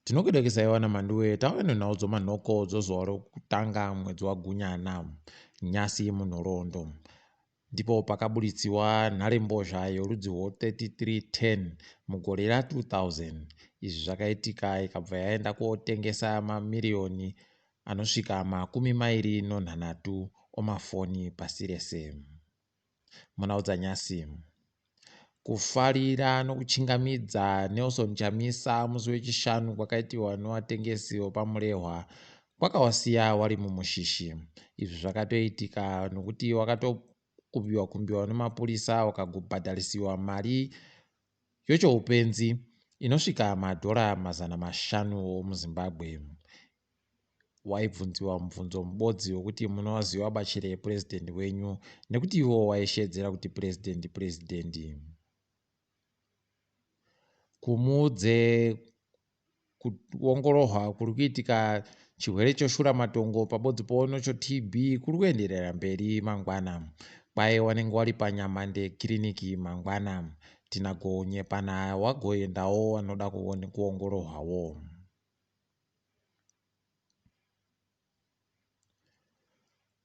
Tinokudekesai vana Mhanduwe tauya nenhau dzomanhoko dzozuva rokutanga mwedzi waGunyana nyasi munhoroondo. Ndipo pakabuditsiwa nharembozha yorudzi rwo 3310 mugore ra 2000. Izvi zvakaitika ikabva yaenda kotengesa mamiriyoni anosvika 23 omafoni pasi rese. Munhau dzanyasi. Kufarira nokuchingamidza Nelson Chamisa musi weChishanu kwakaitiwa nevatengesi vepaMurehwa kwakavasiya vari mumushishi. Izvi zvakatoitika nokuti wakatokumbiwa kumbiwa nemapurisa wakagobhadharisiwa mari yochoupenzi inosvika madhora 500 omuZimbabwe. Waibvunziwa mubvunzo mubodzi wekuti munovaziva bachere purezidhendi wenyu nekuti ivo waishedzera kuti purezidhendi purezidhendi. Kumudze kuongororwa kuri kuitika chirwere cheshuramatongo pabodzi pono choTB kuri kuenderera mberi mangwana. Kwaye wanenge wari paNyamande kiriniki mangwana. Tinagonyepana wagoendawo wanoda kuongororwawo.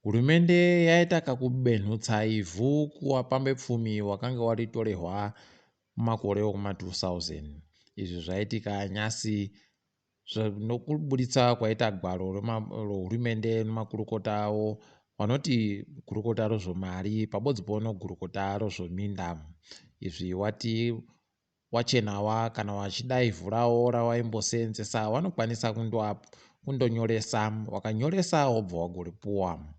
Hurumende yaita kakubenhutsa ivhu kuwapambepfumi wakange waritorehwa mumakore okuma 2000. Izvi zvaitika nyasi nokuburitsa kwaita gwaro rehurumende nemakurukota avo vanoti gurukota rezvemari pabodzi pono gurukota rezveminda. Izvi wati wachenawa kana wachida ivhu rawo rawaimboseenzesa wanokwanisa kundonyoresa wakanyoresa wobva wagoripuwa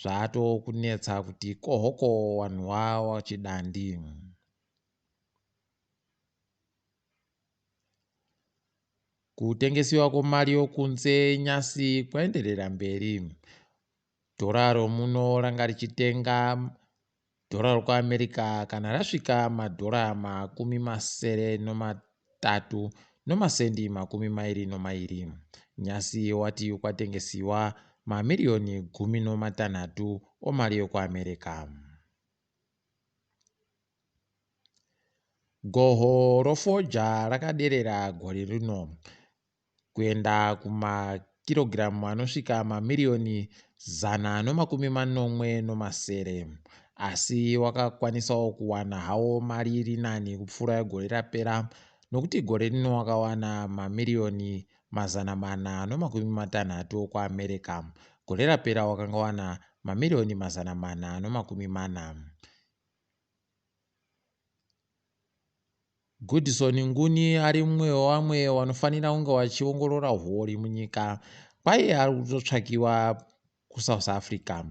zvatokunetsa kuti kohoko wanhu wawachidandi. Kutengesiwa kwemari yokunze nyasi kwaenderera mberi. Dhora romuno ranga richitenga dhora rokuAmerica kana rasvika madhora 73 nomasendi 22. Nyasi wati kwatengesiwa mamiriyoni 16 omari yokuAmerica. Goho rofodya rakaderera gore rino kuenda kumakirogiramu anosvika mamiriyoni 177, asi wakakwanisawo kuwana hawo mari iri nani kupfuura yegore rapera nokuti gore rino wakawana mamiriyoni 460 okuAmerica, gore rapera wakanga wana mamiriyoni 440. Goodson Nguni ari mumwe wevamwe vanofanira kunge vachiongorora huori munyika kwaiye ari kutotsvakiwa kuSouth Africa.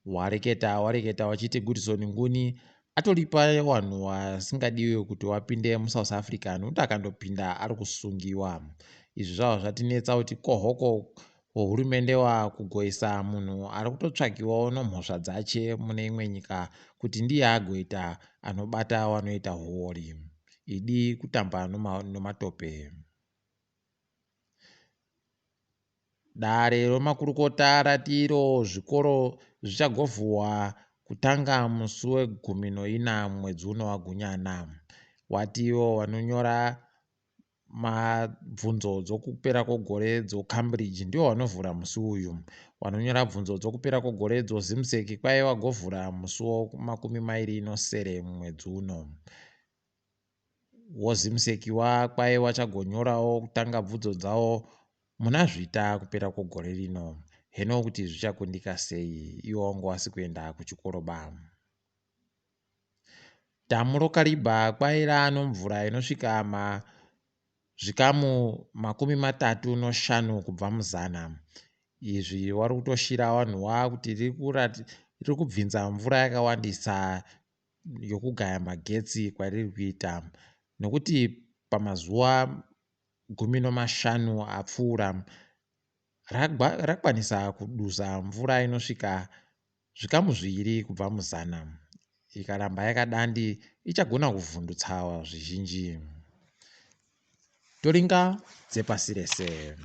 Wareketa wareketa wachiti Goodson Nguni atoripa vanhu vasingadiwe kuti vapinde muSouth Africa nekuti akandopinda ari kusungiwa. Izvi zvabva zvatinetsa kuti kohoko hurumende wakugoisa munhu ari kutotsvakiwawo nomhosva dzache mune imwe nyika kuti ndiye agoita anobata vanoita huori. Idi kutamba nomatope. Dare remakurukota rati iro zvikoro zvichagovhuwa kutanga musi wegumi noina mwedzi uno waGunyana. Wati ivo vanonyora mabvunzo dzokupera kwegore dzoCambridge ndivo vanovhura musi uyu. Vanonyora bvunzo dzokupera kwegore dzoZimsec kwaiva vagovhura musi wemakumi mairi nosere mwedzi uno. WoZimsec kwaiva vachagonyorawo kutanga bvunzo dzavo muna Zvita kupera kwegore rino. Heno kuti zvichakundika sei ivo vanga vasi kuenda kuchikoro ba. Dhamu roKariba kwaiva nomvura inosvika zvikamu 35 kubva muzana. Izvi vari kutoshira vanhu vakuti riri kubvinza mvura yakawandisa yokugaya magetsi kwariri kuita nokuti pamazuva 15 apfuura rakwanisa kuduza mvura inosvika zvikamu 2 kubva muzana. Ikaramba yakadandi ichagona kuvhundutsa zvizhinji. Toringa dzepasi rese.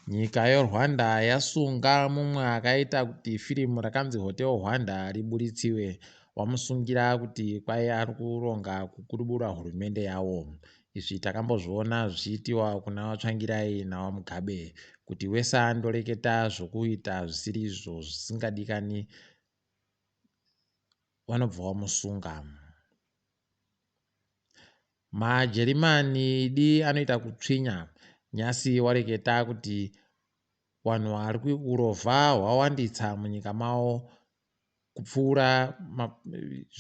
Nyika yeRwanda yasunga mumwe akaita kuti firimu rakanzi Hotel Rwanda riburitsiwe. Wamusungira kuti kwai ari kuronga kukudubura hurumende yawo. Izvi takambozviona zvichiitiwa kuna vaTsvangirai naVaMugabe kuti wese andoreketa zvokuita zvisiri izvo zvisingadikani vanobva vamusunga. MaJerimani idi anoita kutsvinya nyasi wareketa kuti vanhu vari urovha hwawanditsa munyika mavo kupfuura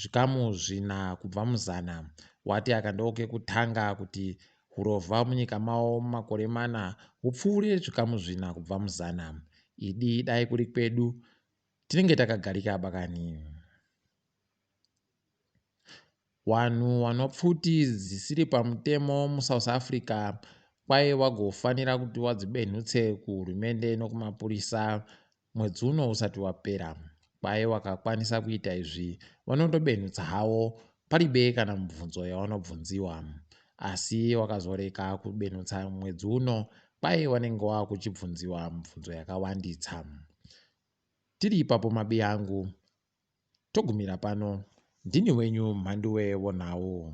zvikamu zvina kubva muzana. Wati aka ndokekutanga kuti hurovha munyika mavo mumakore mana hupfuure zvikamu zvina kubva muzana. Idi dai kuri kwedu tinenge takagarika bakani. Wanhu wanopfuti dzisiri pamutemo muSouth Africa kwai wagofanira kuti wadzibenhutse kuhurumende nokumapurisa mwedzi uno usati wapera. Kwai wakakwanisa kuita izvi vanondobenhutsa havo paribe kana mubvunzo yawanobvunziwa. Asi wakazoreka kubenhutsa mwedzi uno kwai wanenge wakuchibvunziwa mubvunzo yakawanditsa. Tiri ipapo mabiyangu togumira pano. Ndini wenyu Mhanduwe Vonhau.